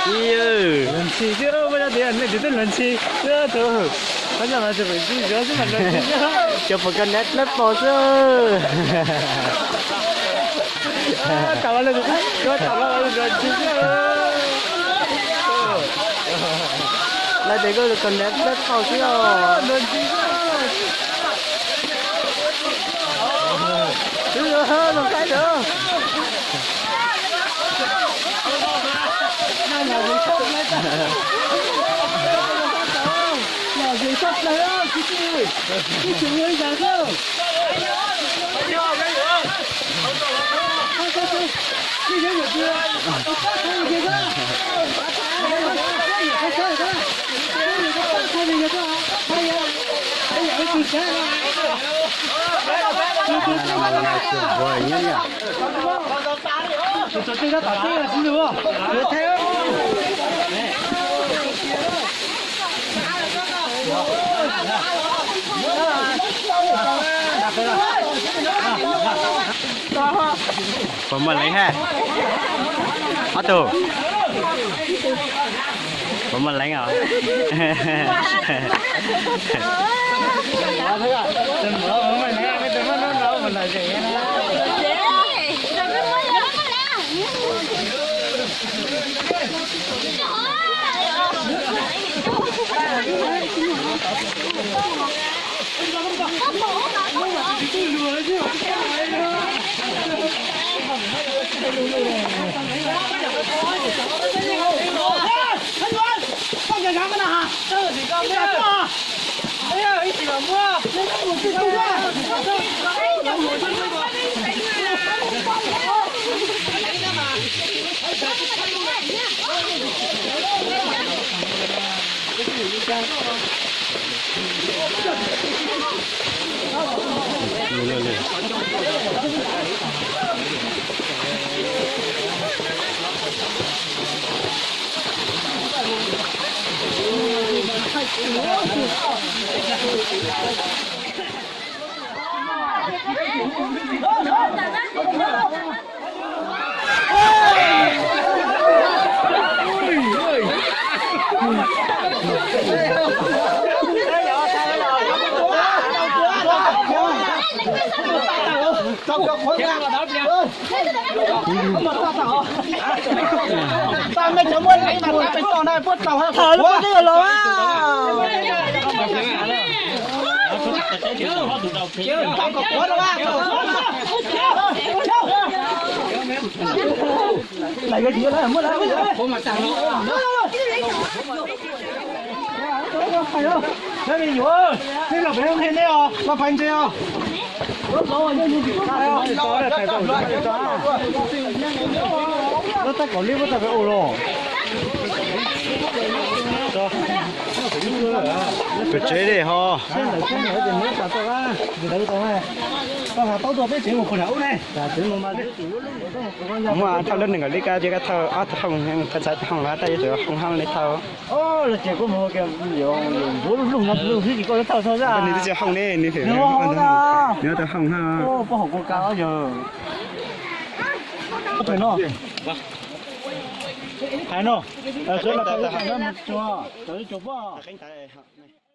Luag ntxhi xwb, muaj zaj tias nej twb luag ntxhi xwb tus. Cov pom koj neb lab paus xwb. Lawv tias koj koj neb lab paus xwb os. Twb los qaib lawm. Puas muaj leej hab? Ob tug. Puas muaj leej os? Tham lub pob zeb los a. Nej los pem nej os, los phais ntses os. Lub tab kaum liab muab tau pem ua los. Tus tsev li ho. Muaj thauj lub nees nkaum li kab, ces kab thauj ob tug hooj, thauj txhais tug hooj los tab yuav tsum hooj hab li thauj. Nws twb tsis hooj ne, nws hwm nws ob tug hooj hab. Hais no, sawv daws tau ib tag no mus tsuag, tau ib tsuag pob.